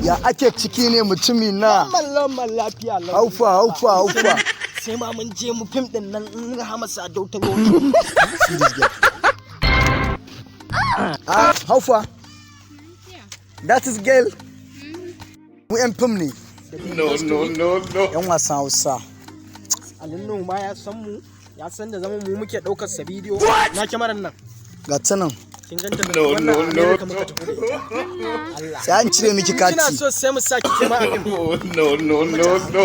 Ya ake ciki ne, mutumi na? Mallan lafiya lau. Haufa, haufa, haufa. Sai ma mun je mu fim din nan in Rahama Sadau ta zo. See this girl. Ah, haufa. That is girl. Mu yan fim ne. No, no, no, no. Yan wasan Hausa. Alin ma ya san mu, ya san da zaman mu muke daukar sa bidiyo. Na kyamarar nan. Ga ta nan. Kin ganta da No, wannan no, no, America muka tafi da ita. Allah. Sai an cire miki Kina kati. so sai mu sa ki ke ma a fim. Oh, no, no, no, no.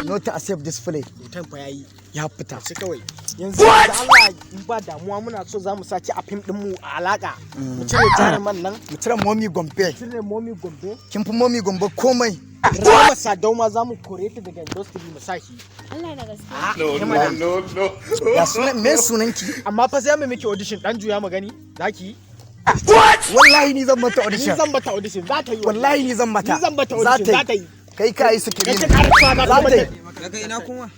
Not to accept display. Hoton fa yayi. Ya fita. Sai kawai. Yanzu da Allah in ba damuwa, muna so za mu saki a fim din mu a alaka. Mu cire jaruman nan, Mu cire Momi Gombe. Cire Momi Gombe. Kin fi Momi Gombe komai. Rahama Sadau ma za mu kore ta daga industry mu saki. Allah, da gaske? No, no, no, no. Ya sunan, me sunanki? Amma fa sai mu miki audition, dan juya mu gani. Zaki yi? Wallahi ni zan mata Ni audition. zan bata audition, za ta yi. Wallahi ni zan mata. Ni zan mata Za audition, za ta yi. Kai ka yi suke Kai ka ƙara cewa za Za ta ta yi. mata. Daga ina kuma?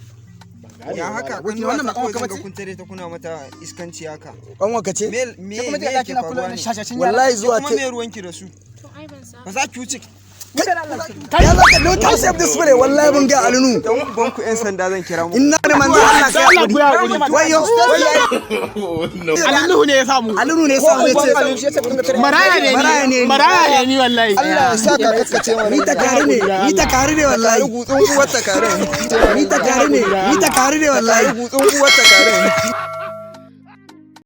Ya haka kun Wannan wannan ba kawai kanwa zanga kun tare ta kuna mata iskanci haka. Kanwa ka ce? Me me me yake faruwa ne? Wallahi zuwa Kuma ta me ruwanki da su? To ai ban san. Ba za ki wuce. Ya za ka no to accept display, wallahi mun ga Alinu. Dan uban ku yan sanda zan kira mu. Inna da manzo Allah, kai hakuri. Wayo. Oh, no. Alinuhu ne ya samu. Alinu ne sa ne ce. Maraya ne Maraya ne ni. ni. Maraya ne ni wallahi. Allah ya sa ka kakkace mana. Ni ta kare ne, ni ta kare ne wallahi. Gutsun uwar ta kare. Ni ta kare ne, ni ta kare ne wallahi. Gutsun uwar ta kare.